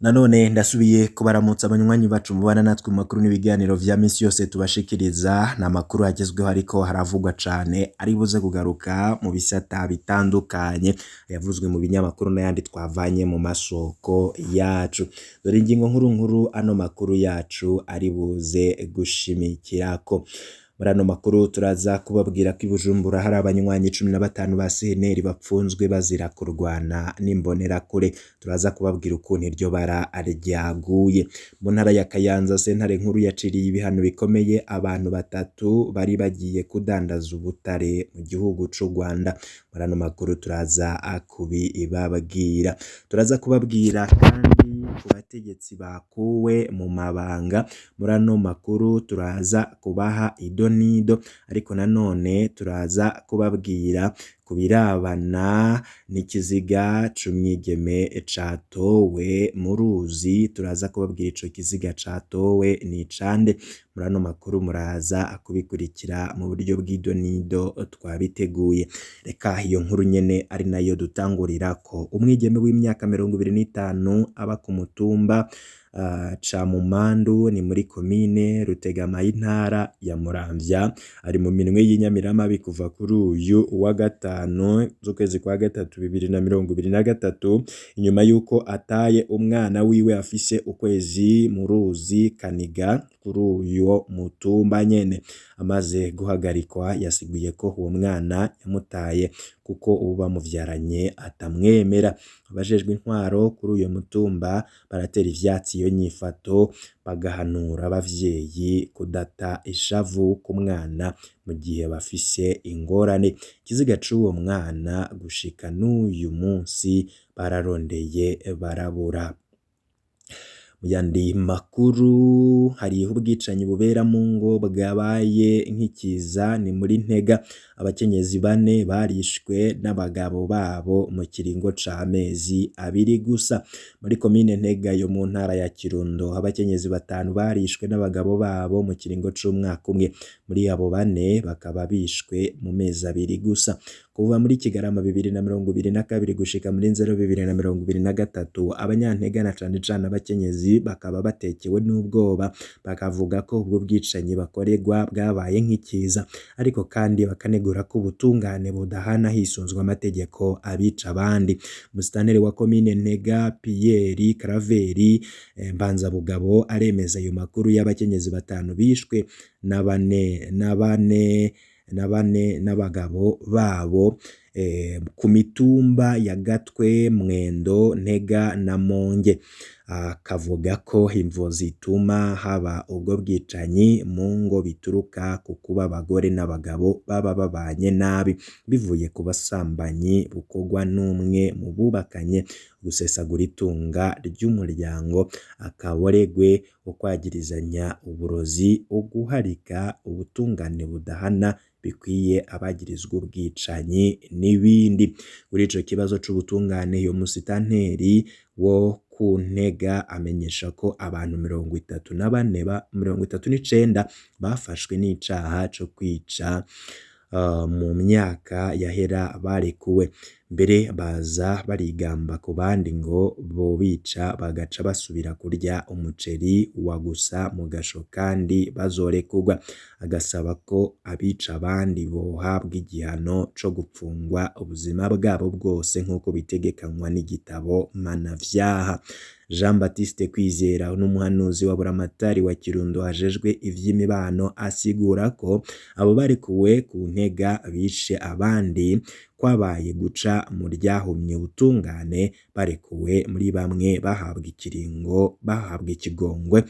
Nanone ndasubiye kubaramutsa abanywanyi bacu mubana natwe mu makuru n'ibiganiro vya misi yose tubashikiriza. Ni amakuru agezweho ariko haravugwa cane, ari buze kugaruka mu bisata bitandukanye, yavuzwe mu binyamakuru n'ayandi twavanye mu masoko yacu. Dore ingingo nkuru nkuru ano makuru yacu ari buze gushimikirako. Muri ano makuru turaza kubabwira ko i Bujumbura hari abanywanyi 15 ba CNL bapfunzwe bazira kurwana n'imbonerakure. Turaza kubabwira ukuntu iryo bara ryaguye. Mu ntara ya Kayanza, sentare nkuru yaciriye ibihano bikomeye abantu batatu bari bagiye kudandaza ubutare mu gihugu c'u Rwanda. Muri ano makuru turaza kubibabwira. Turaza kubabwira kandi ku bategetsi bakuwe mu mabanga. Muri ano makuru turaza kubaha idonido, ariko nanone turaza kubabwira ku birabana n'ikiziga c'umwigeme catowe mu ruzi. Turaza kubabwira ico kiziga catowe ni icande. Muri ano makuru muraza kubikurikira mu buryo bw'idonido twabiteguye. Reka iyo nkuru nyene ari nayo dutangurirako. Umwigeme w'imyaka 25 aba ku mutumba Camumandu, ni muri komine Rutegama y'intara ya Muramvya, ari mu minwe y'inyamiramabi kuva kuri uyu wa gatanu z'ukwezi kwa gatatu 2023, inyuma yuko ataye umwana wiwe afise ukwezi mu ruzi Kaniga kuri uyo mutumba nyene. Amaze guhagarikwa yasiguye ko uwo mwana yamutaye kuko uwo bamuvyaranye atamwemera. Abajejwe intwaro kuri uyo mutumba baratera ivyatsi iyo nyifato, bagahanura abavyeyi kudata ishavu ku mwana mu gihe bafise ingorane. Ikiziga c'uwo mwana gushika n'uyu munsi bararondeye barabura. Mu yandi makuru, hariho ubwicanyi bubera mu ngo bwabaye nk'ikiza, ni muri Ntega. Abakenyezi bane barishwe n'abagabo babo mu kiringo c'amezi 2 gusa. Muri komine Ntega yo mu ntara ya Kirundo, abakenyezi batanu barishwe n'abagabo babo mu kiringo c'umwaka umwe. Muri abo bane bakaba bishwe mu mezi 2 gusa. Kuva muri Kigarama 2022 gushika muri Nzero 2023, abanyantega na cane cane abakenyezi bakaba batekewe n'ubwoba, bakavuga ko ubwo bwicanyi bakorerwa bwabaye nk'ikiza, ariko kandi bakanegura ko ubutungane budahana hisunzwe amategeko abica abandi. Musitanteri wa komine Ntega Pierre Karaveri Mbanzabugabo aremeza ayo makuru y'abakenyezi batanu bishwe na bane n'abagabo babo ku mitumba ya Gatwe, Mwendo, Ntega na Monge. Akavuga ko imvo zituma haba ubwo bwicanyi mu ngo bituruka ku kuba abagore n'abagabo baba babanye nabi, bivuye ku basambanyi bukorwa n'umwe mu bubakanye, gusesagura itunga ry'umuryango, akaboregwe, ukwagirizanya uburozi, uguharika ubutungane budahana bikwiye abagirizwa ubwicanyi n'ibindi. Kuri ico kibazo c'ubutungane, uyo musitanteri wo ku Ntega amenyesha ko abantu 34 39 bafashwe n'icaha co kwica mu myaka yahera barekuwe. Mbere baza barigamba ku bandi ngo bobica bagaca basubira kurya umuceri wa gusa mu gasho kandi bazorekurwa. Agasaba ko abica abandi bohabwa igihano co gupfungwa ubuzima bwabo bwose nk'uko bitegekanywa n'igitabo mpanavyaha. Jean Baptiste Kwizera n'umuhanuzi wa Buramatari wa Kirundo ajejwe ivy'imibano asigura ko abo barekuwe ku Ntega bishe abandi kwabaye guca mu ryahumye ubutungane, barekuwe muri bamwe bahabwa ikiringo bahabwa ikigongwe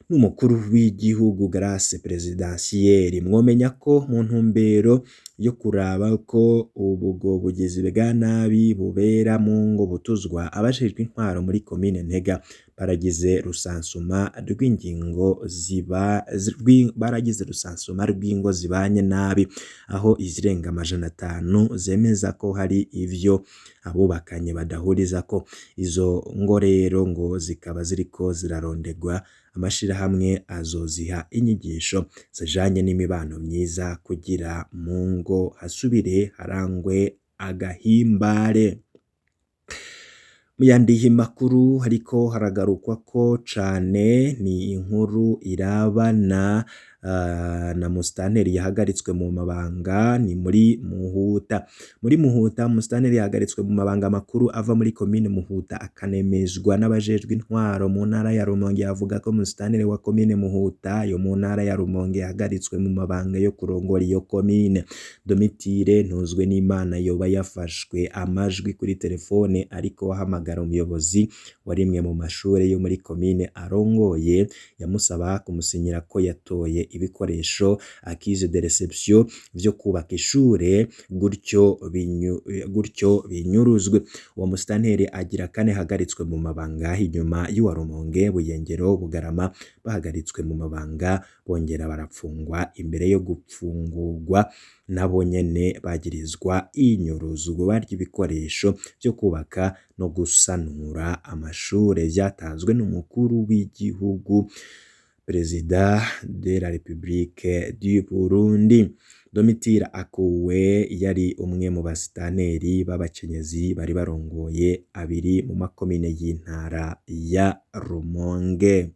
n'umukuru w'igihugu Grace Presidentielle. Mwomenya ko mu ntumbero yo kuraba ko ubwo bugizi bwa nabi bubera mu ngo butuzwa, abajejwe intwaro muri komine Ntega baragize rusansuma rw'ingingo ziba baragize rusansuma rw'ingo zibanye nabi, aho izirenga 500 zemeza ko hari ivyo abubakanye badahurizako. Izo ngo rero ngo zikaba ziriko zirarondegwa, amashirahamwe azoziha inyigisho zijanye n'imibano myiza kugira mu ngo hasubire harangwe agahimbare. Mu yandi makuru hariko haragarukwa ko cane ni inkuru irabana na musitanteri yahagaritswe mu mabanga, ni muri Muhuta. Muri Muhuta musitanteri yahagaritswe mu mabanga makuru ava muri komine Muhuta akanemezwa n'abajejwe intwaro mu ntara ya Rumonge. Avuga ko musitanteri wa komine Muhuta yo mu ntara ya Rumonge yahagaritswe mu mabanga yo kurongora iyo komine. Domitire Ntuzwe n'Imana yoba yafashwe amajwi kuri telefone ariko ahamagara umuyobozi wa rimwe mu mashure yo muri komine arongoye, yamusaba kumusinyira ko yatoye ibikoresho accuse de reception vyo kubaka ishure, gutyo binyuruzwe. Uwo musitanteri agira kane hagaritswe mu mabanga inyuma y'uwa Rumonge, Buyengero, Bugarama bahagaritswe mu mabanga bongera barapfungwa imbere yo gupfungurwa, nabo nyene bagirizwa inyuruzwa ry'ibikoresho vyo kubaka no gusanura amashure vyatanzwe n'umukuru w'igihugu Perezida de la République du Burundi. Domitira akuwe yari umwe mu basitaneri b'abakenyezi bari barongoye abiri mu makomine y'intara ya Rumonge.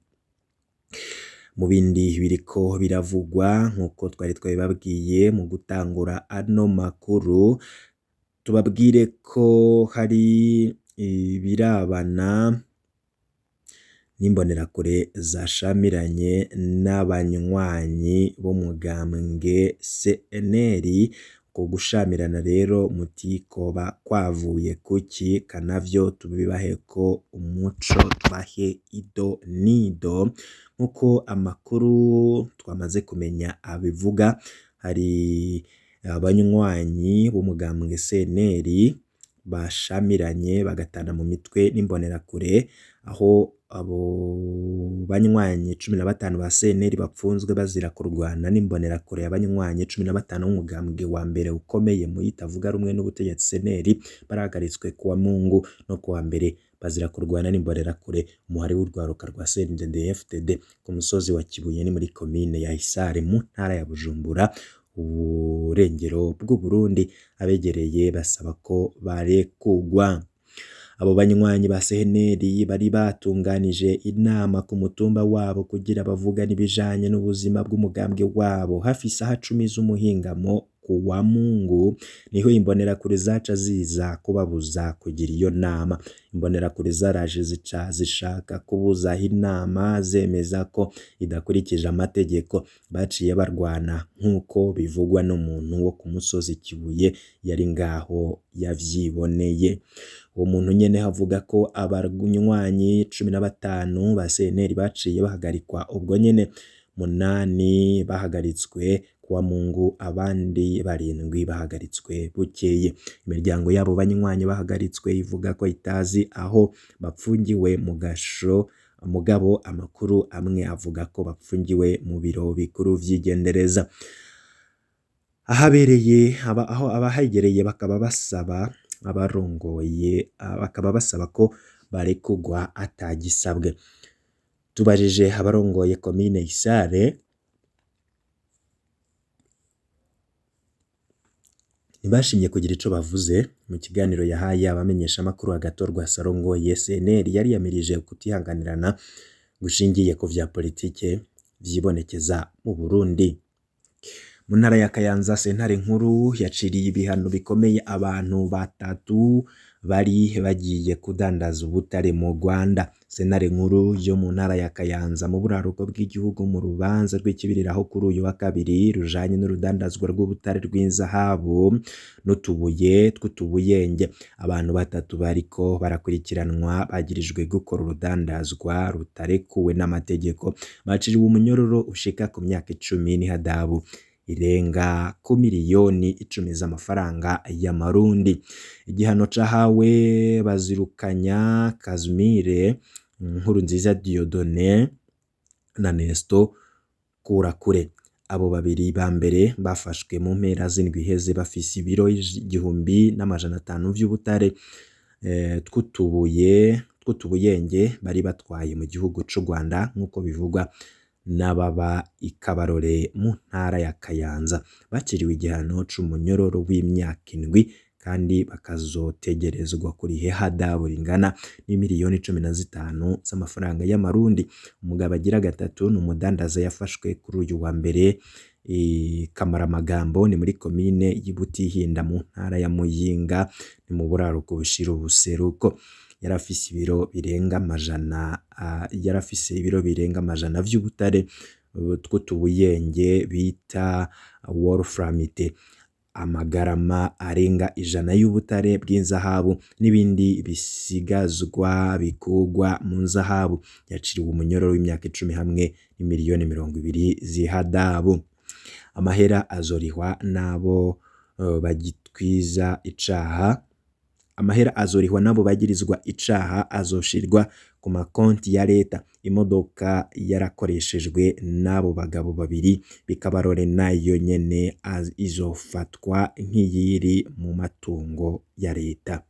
Mu bindi biriko biravugwa nk'uko twari twabibabwiye mu gutangura ano makuru, tubabwire ko hari ibirabana n'imbonerakure zashamiranye n'abanywanyi b'umugambwe CNL. Uko gushamirana rero muti koba kwavuye kuki? Kanavyo tubibaheko umuco, tubahe ido nido. Nk'uko amakuru twamaze kumenya abivuga, hari abanywanyi b'umugambwe CNL bashamiranye bagatana mu mitwe n'imbonerakure, aho abo banywanyi 15 ba CNL bapfunzwe bazira kurwana n'imbonerakure. Abanywanyi 15 b'umugambwe wa mbere ukomeye mu itavuga rumwe n'ubutegetsi CNL barahagaritswe kuwa Mungu no kuwa mbere bazira kurwana n'imbonerakure umuhari w'urwaruka rwa CNDD-FDD ku musozi wa Kibuye, ni muri komine ya Isare mu ntara ya Bujumbura, uburengero bw'Uburundi. Abegereye basaba ko barekugwa. Abo banywanyi ba CNL bari batunganije inama ku mutumba wabo kugira bavugane ibijanye n'ubuzima bw'umugambwe wabo. Hafi isaha 10 z'umuhingamo kuwa Mungu niho imbonerakure zaca ziza kubabuza kugira iyo nama. Imbonerakure zaraje zica zishaka kubuza inama, zemeza ko idakurikije amategeko. Baciye barwana nk'uko bivugwa n'umuntu wo ku musozi Kibuye yari ngaho yavyiboneye. Uwo muntu nyene avuga ko abanywanyi 15 ba CNL baciye bahagarikwa ubwo nyene, 8 bahagaritswe kuwa Mungu, abandi 7 bahagaritswe bukeye. Imiryango yabo banywanyi bahagaritswe ivuga ko itazi aho bapfungiwe mu gasho, mugabo amakuru amwe avuga ko bapfungiwe mu biro bikuru vy'igendereza. Ahabereye aho abahegereye bakaba basaba abarongoye, bakaba basaba ko barekugwa atagisabwe. Tubajije abarongoye komine Isare ntibashimye kugira ico bavuze. Mu kiganiro yahaye abamenyeshamakuru agatorwa sarongoye CNL yariyamirije kutihanganirana gushingiye ku vya politike vyibonekeza mu Burundi. Mu ntara ya Kayanza sentare nkuru yaciriye ibihano bikomeye abantu batatu bari bagiye kudandaza ubutare mu Rwanda. Sentare nkuru yo mu ntara ya Kayanza mu buraruko bw'igihugu mu rubanza rw'ikibiriraho kuri uyu wa kabiri rujanye n'urudandazwa rw'ubutare rw'inzahabu n'utubuye tw'utubuyenge. Abantu batatu bariko barakurikiranwa bagirijwe gukora urudandazwa rutarekuwe n'amategeko, baciriwe umunyororo ushika ku myaka 10 n'ihadabu irenga ku miliyoni 10 z'amafaranga y'amarundi. Igihano cahawe Bazirukanya Kazimire, Nkurunziza Dieudonné na Nesto Kurakure. Abo babiri ba mbere bafashwe mu mpera z'indwi iheze bafise ibiro 1500 vy'ubutare tw'utubuye tw'utubuyenge bari batwaye mu gihugu c'u Rwanda, nk'uko bivugwa n'ababa ikabarore mu ntara ya Kayanza. Bakiriwe igihano c'umunyororo w'imyaka 7 Kandi bakazotegerezwa kuriha ihadabu ringana n'imiliyoni 15 z'amafaranga y'amarundi. Umugabo agira gatatu ni umudandaza yafashwe kuri uyu wa mbere i Kamaramagambo, ni muri komine y'Ibutihinda mu ntara ya Muyinga, ni mu buraruko bushira ubuseruko. Yarafise ibiro birenga amajana yarafise ibiro birenga amajana vy'ubutare tw'utubuyenge bita wolframite, amagarama arenga 100 y'ubutare bw'inzahabu n'ibindi bisigazwa bikugwa mu nzahabu. Yaciriwe umunyororo w'imyaka 10 hamwe n'imiliyoni 20 z'ihadabu. Amahera azorihwa n'abo bagitwiza icaha. Amahera azorihwa n'abo bagirizwa icaha azoshirwa ku makonti ya leta. Imodoka yarakoreshejwe n'abo bagabo babiri bikabarore nayo nyene izofatwa nk'iyiri mu matungo ya leta.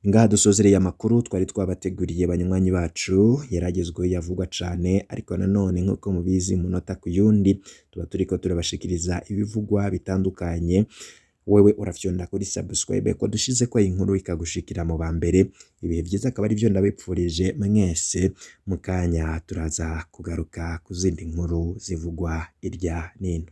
Ngaha dusozereye amakuru twari twabateguriye, banywanyi bacu. Yaragezweho, yavugwa cane, ariko nanone nk'uko mubizi, umunota ku yundi tuba turiko turabashikiriza ibivugwa bitandukanye. Wewe urafyonda kuri subscribe ko dushize ko inkuru ikagushikira mu ba mbere. Ibihe vyiza akaba ari byo ndabipfurije mwese. Mu kanya turaza kugaruka ku zindi nkuru zivugwa irya nino.